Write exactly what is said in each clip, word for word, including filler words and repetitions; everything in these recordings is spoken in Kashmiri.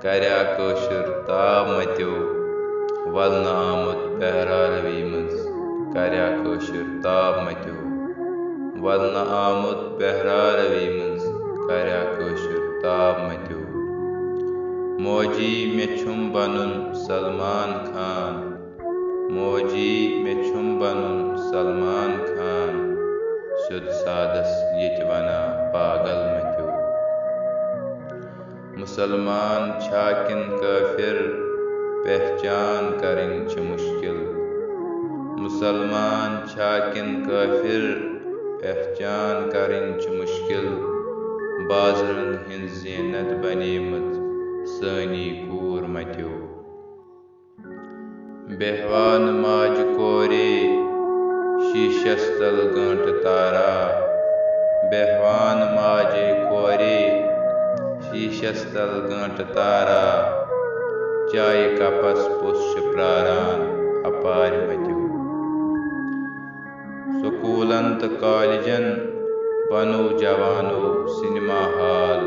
کریا کٲشُر تاب متیو، ولنہٕ آمُت بہرا روی منٛز۔ کریا کٲشُر تاب متیو، ولنہٕ آمُت بہرا روی منٛز۔ کریا کٲشُر تاب متیو۔ موجی مےٚ چھُم بنُن سلمان خان، موجی مےٚ چھُم بنُن سلمان خان، سیوٚد سادس ییٚتہِ ونان پاگل متیو۔ مسلمان چھا کِن کٲفِر، پہچان کرٕنۍ چھِ مشکل۔ مسلمان چھا کِن کٲفِر، پہچان کرٕنۍ چھِ مشکل۔ بازرن ہٕنٛز زینت بنیمٕژ سٲنی کوٗر متیو۔ بیہوان ماجہِ کورے شیٖشس تل گٲنٹہٕ تارا۔ بیہوان ماجہِ کورے شیٖشس تل گٲنٹہٕ تارا۔ چایہِ کپس پوٚژھ چھُ پراران اپارِ متیو۔ سکوٗلن تہٕ کالجن بنوو جوانو سینما ہال۔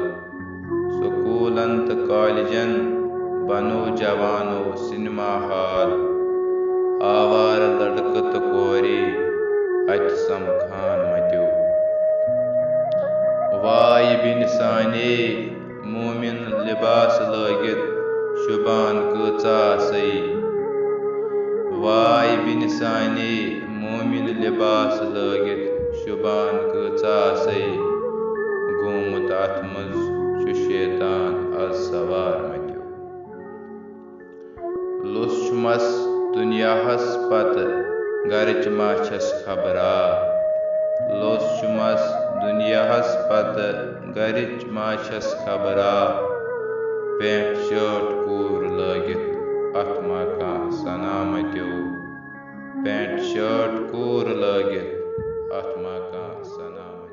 سکوٗلن تہٕ کالجن بنوو جوانو سینما ہال۔ آوارٕ لڑکہٕ تہٕ کورے اتہِ سمکھان متیو۔ واے بِنہِ سانے مومِن لباس لٲگِتھ شوٗبان کۭژاہ آسے۔ واے بِنہِ سانے مومِن لباس لٲگِتھ شوٗبان کۭژاہ آسے۔ گوٚمُت اتھ منٛز چھُ شیطان از سوار متیو۔ لوٚژھ چھُمس دُنیاہس پتہٕ، گرٕچ ما چھس خبرا۔ لوٚژھ چھُمس دُنیاہس پتہٕ، گرٕچ ما چھس خبرا۔ پینٹ شٲٹ کوٗر لٲگِتھ، اتھ ما کانٛہہ سنا متیو۔ پینٹ شٲٹ کوٗر لٲگِتھ، اتھ ما کانٛہہ سنا